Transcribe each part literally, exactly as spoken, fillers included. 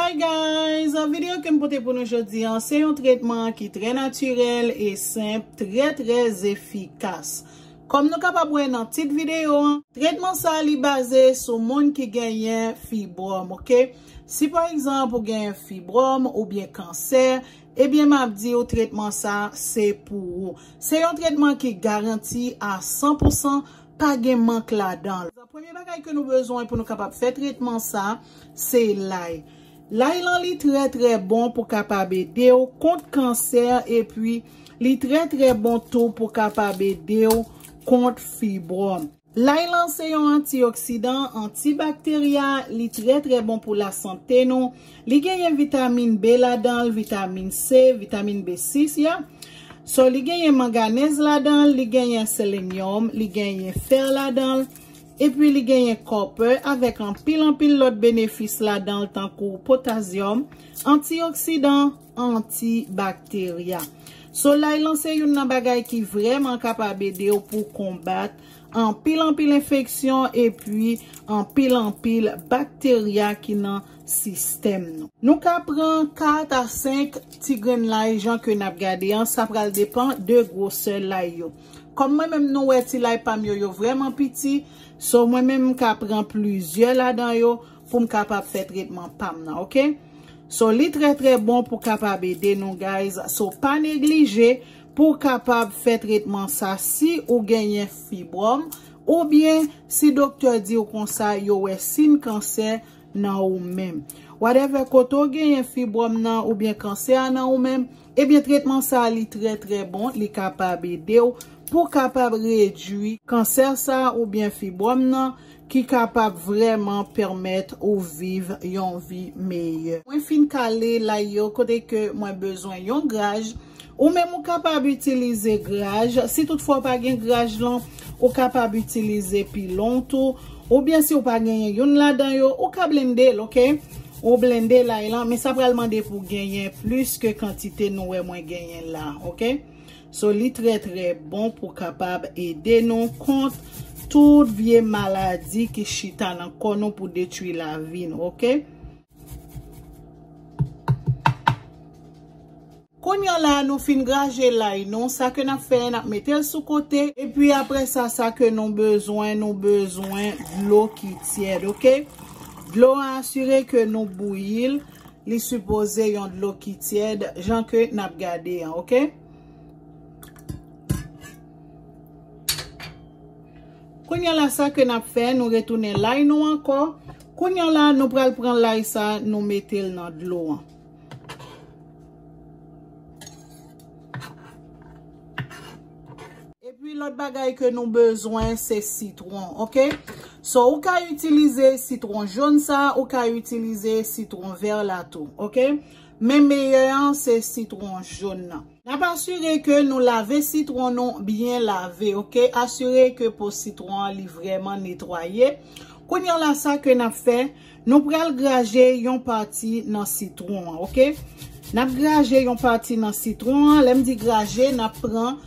Hi guys, videyo ke m pote pou nou jodi an, se yon tretman ki trè natirèl e senp, trè, trè efikas. Kòm nou kapab wè nan tit videyo an, tretman sa li baze sou moun ki genyen fibwòm, oke? Si pa egzanp ou genyen fibwòm oubyen kansè, ebyen m ap di w tretman sa se pou ou. Se yon tretman ki garanti a san pou san, pa gen mank ladan l. Premye bagay ke nou bezwen pou nou kapab fè tretman sa, se lay. Lay lan li trè trè bon pou kapab ede w kont kansè, epi li trè trè bon tou pou kapab ede w kont fibwòm. Lay lan se yon antioksidan, antibakterya, li trè trè bon pou lasante nou. Li genyen vitamin B ladan l, vitamin C, vitamin B sis ya. So, li genyen manganèz ladan l, li genyen selenyòm, li genyen fè ladan l, epi li genyen kòpè avèk anpil, anpil lòt benefis ladan l, tankou potasyòm, antioksidan, antibakterya. So, lay lan se youn nan bagay ki vrèman kapab ede w pou konbat anpil, anpil enfeksyon epi anpil, anpil bakterya ki nan sistèm nou. Nou ka pran kat a senk ti grenn lay jan ke n ap gade an, sa pral depann de gwosè lay yo. Kòm mwen menm nou wè ti lay pa m yo, yo vrèman piti, so mwen menm m ka pran plizyè ladan yo pou m kapab fè tretman pa m nan, oke? So, li trè trè bon pou kapab ede nou, guys. So, pa neglije pou kapab fè tretman sa si ou genyen fibwòm, oubyen si doktè di w konsa yo wè sin kansè nan ou menm. Whatever kote w genyen fibwòm nan oubyen kansè a nan ou menm, ebyen tretman sa li trè trè bon, li kapab ede w pou kapab redwi kansè sa oubyen fibwòm nan ki kapab vrèman pèmèt ou viv yon vi meyè. Mwen fin kale lay yo kote ke mwen bezwen yon graj. Ou menm ou kapab itilize graj. Si toutfwa w pa gen graj lan, ou kapab itilize pilon tou. Oubyen si w pa genyen youn ladan yo, ou ka blende l, oke? Ou blende lay lan, men sa pral mande pou genyen plis ke kantite nou wè mwen genyen la, oke? So, li trè, trè bon pou kapab ede nou kont tout vye maladi ki chita nan kò nou pou detwi lavi nou, oke? Kounye a la, nou fin graje lay nou, sa ke n ap fè, n ap mete l sou kote, epi apre sa, sa ke nou bezwen, nou bezwen dlo ki tyèd, oke? Dlo a, asire ke nou bouyi l, li sipoze yon dlo ki tyèd, jan ke n ap gade an, oke? Kounye a la, sa ke n ap fè, nou retounen lay nou ankò. Kounye a la, nou pral pran lay sa, nou mete l nan dlo an. Epi lòt bagay ke nou bezwen, se sitwon, oke? So, ou ka itilize sitwon jòn sa, ou ka itilize sitwon vè la tou, oke? Men meyè an, se sitwon jòn nan. N ap asire ke nou lave sitwon nou byen lave, oke? Asire ke po sitwon an li vrèman netwaye. Kounye a la, sa ke n ap fè, nou pral graje yon pati nan sitwon an, oke? N ap graje yon pati nan sitwon an. Lè m di graje, n ap pran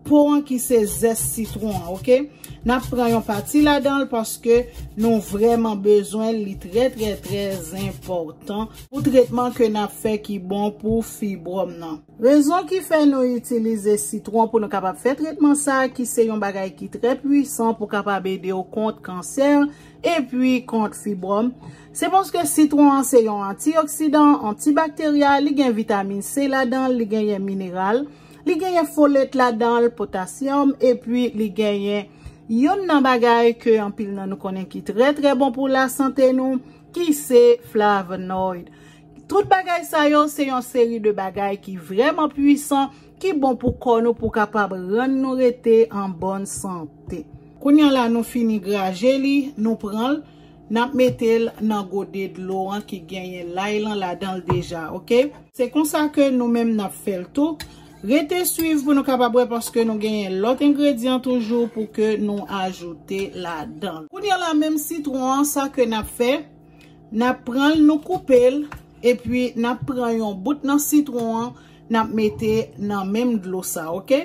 po an ki se zès sitwon an, oke? N ap pran yon pati ladan l paske nou vrèman bezwen l, li trè, trè, trè enpòtan pou tretman ke n ap fè ki bon pou fibwòm nan. Rezon ki fè nou itilize sitwon pou nou kapab fè tretman sa, ki se yon bagay ki trè pwisan pou kapab ede w kont kansè epi kont fibwòm, se paske sitwon an se yon antioksidan, antibakterya, li gen vitamin C ladan l, li genyen mineral, li genyen folèt ladan l, potasyòm, epi li genyen youn nan bagay ke anpil nan nou konnen ki trè, trè bon pou lasante nou, ki se flavonoid. Tout bagay sa yo se yon seri de bagay ki vrèman pwisan, ki bon pou kò nou, pou kapab rann nou rete an bòn sante. Kounye a la, nou fini graje li, nou pran l, n ap mete l nan gode dlo an ki genyen lay lan ladan l deja, oke? Se konsa ke nou menm n ap fè l tou. Rete swiv pou nou kapab wè, paske nou genyen lòt engredyan toujou pou ke nou ajoute ladan l. Kounye a la, menm sitwon an, sa ke n ap fè, n ap pran l, nou koupe l, epi n ap pran yon bout nan sitwon an, n ap mete nan menm dlo sa, oke?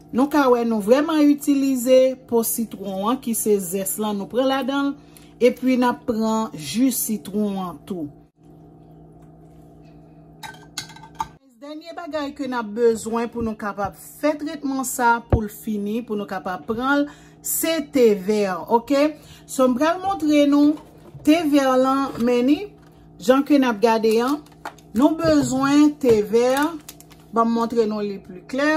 Nou ka wè nou vrèman itilize po sitwon an, ki se zès lan nou pran ladan l, epi n ap pran ji sitwon an tou. Dènye bagay ke n ap bezwen pou nou kapab fè tretman sa pou l fini, pou nou kapab pran l, se te vè, oke? So, m pral montre nou te vè lan, men ni, jan ke n ap gade an, nou bezwen te vè, ban m montre nou li pli klè.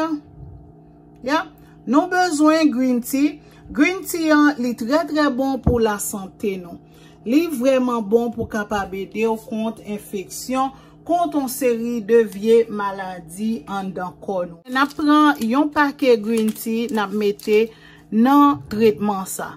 Ya, nou bezwen green tea. Green tea an, li trè, trè bon pou lasante nou. Li vrèman bon pou kapab ede w kont enfeksyon, kont yon seri de vye maladi anndan kò nou. N ap pran yon pake green tea, n ap mete nan tretman sa.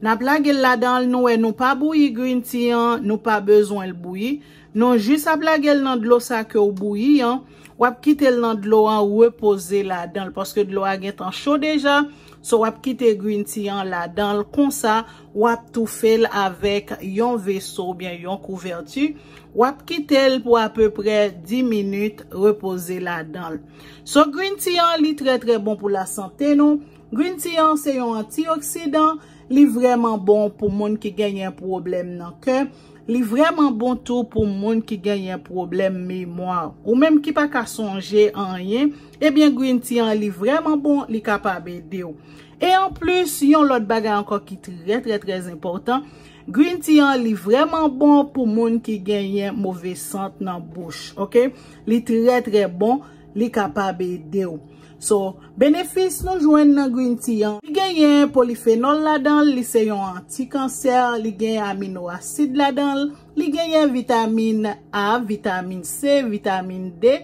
N ap lage l ladan l, nou wè nou pa bouyi green tea an, nou pa bezwen l bouyi. Nou jis ap lage l nan dlo sa ke w bouyi an, w ap kite l nan dlo an repoze ladan l, paske dlo a gentan cho deja, so w ap kite green tea an ladan l konsa, w ap toufe l avèk yon veso oubyen yon kouvèti, w ap kite l pou apeprè dis minit repoze ladan l. So green tea an, li trè, trè bon pou lasante nou. Green tea an se yon antioksidan, li vrèman bon pou moun ki genyen pwoblèm nan kè, li vrèman bon tou pou moun ki genyen pwoblèm memwa. Ou menm ki pa ka sonje anyen, ebyen green tea an li vrèman bon, li kapab ede w. E anplis, yon lòt bagay ankò ki trè, trè, trè enpòtan, green tea an li vrèman bon pou moun ki genyen move sant nan bouch, oke? Li trè, trè bon, li kapab ede w. So, benefis nou jwenn nan green tea an, li genyen polifenòl ladan l, li se yon antikansè, li gen aminoasid ladan l, li genyen vitamin A, vitamin C, vitamin D.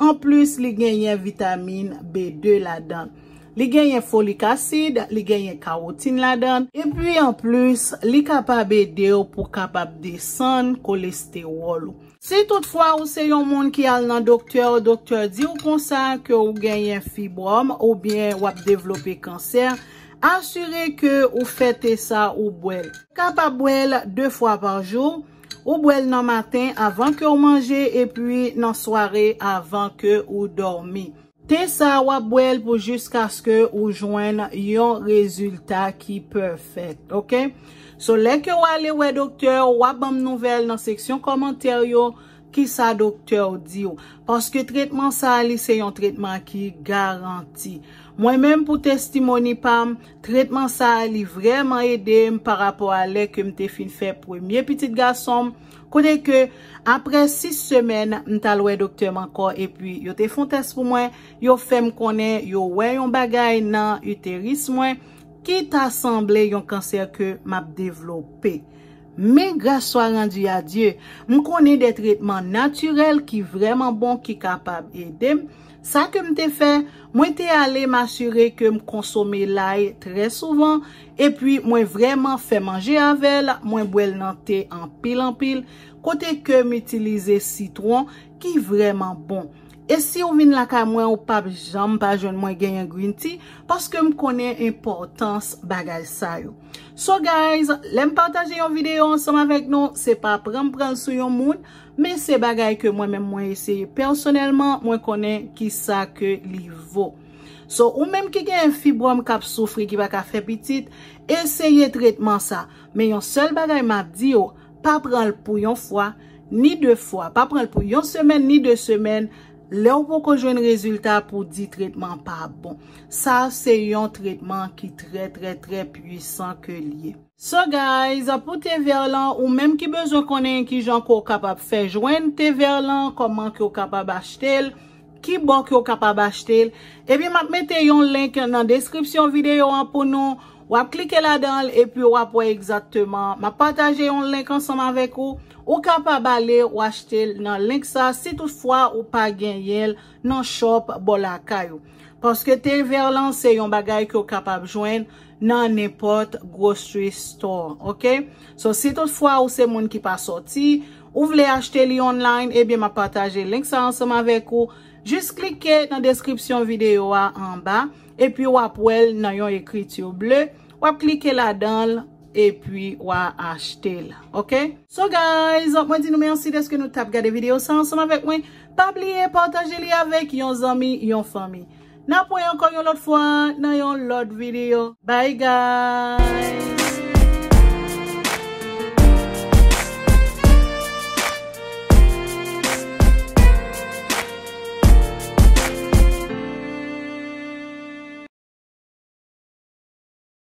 Anplis, li genyen vitamin B de ladan l. Li genyen folik asid, li genyen kawotin ladan l. Epi anplis, li kapab ede w pou kapab desann kolestewòl ou. Si toutfwa ou se yon moun ki al nan doktè, doktè di w konsa ke ou genyen fibwòm oubyen w ap devlope kansè, asire ke ou fè te sa ou bwè l. Kapab bwè l de fwa pa jou, ou bwè l nan maten avan ke w manje epi nan sware avan ke ou dòmi. Te sa w ap bwè l pou jiskaske ou jwenn yon rezilta ki pèfèk, oke? So, lè ke w ale wè doktè, w ap ban m nouvèl nan seksyon kòmantè yo, kisa doktè w di w. Paske tretman sa a, li se yon tretman ki garanti. Mwen menm, pou testimoni pa m, tretman sa a, li vrèman ede m pa rapò a lè ke m te fin fè premye pitit gason m, kote ke apre sis semèn, m t al wè doktè m ankò, epi yo te fè yon tès pou mwen, yo fè m konnen yo wè yon bagay nan iteris mwen ki ta sanble yon kansè ke m ap devlope. Men gras swa randi a Dye, m konnen de tretman natirèl ki vrèman bon, ki kapab ede m. Sa ke m te fè, mwen te ale m asire ke m konsome lay trè souvan, epi mwen vrèman fè manje avè l, mwen bwè l nan te anpil anpil, kote ke m itilize sitwon ki vrèman bon. E si w vin lakay mwen, ou p ap janm pa jwenn mwen genyen green tea, paske m konnen enpòtans bagay sa yo. So guys, lè m pataje yon videyo ansanm avèk nou, se pa pran m pran l sou yon moun, men se bagay ke mwen menm mwen eseye pèsonèlman, mwen konnen kisa ke li vo. So, ou menm ki gen fibwòm k ap soufri, ki pa ka fè pitit, eseye tretman sa. Men yon sèl bagay m ap di w, pa pran l pou yon fwa, ni de fwa. Pa pran l pou yon semèn, ni de semèn. Lè w poko jwenn rezilta pou di tretman pa bon. Sa se yon tretman ki trè, trè, trè pwisan ke l ye. So guys, pou te vè lan, ou menm ki bezwen konnen kijan ke w kapab fè jwenn te vè lan, kòman ke w kapab achte l, ki bò ke w kapab achte l, ebyen m ap mete yon link nan deskripsyon videyo an pou nou. W ap klike ladan l epi w ap wè egzakteman. M ap pataje yon link ansanm avèk ou. Ou kapab ale w achte l nan link sa si toutfwa ou pa genyen l nan shop bò lakay ou. Paske te vè lan se yon bagay ke w kapab jwenn nan nenpòt grocery store, oke? So, si toutfwa ou se moun ki pa sòti, ou vle achte li online, ebyen m ap pataje link sa ansanm avèk ou. Jis klike nan deskripsyon videyo a anba, epi w ap wè l nan yon ekriti ble. W ap klike ladan l, epi w a achte l. Oke? So guys, mwen di nou mèsi dèske nou t ap gade videyo sa ansanm avèk mwen. Pa bliye pataje li avèk yon zanmi, yon fanmi. N ap wè ankò yon lòt fwa nan yon lòt videyo. Bye guys!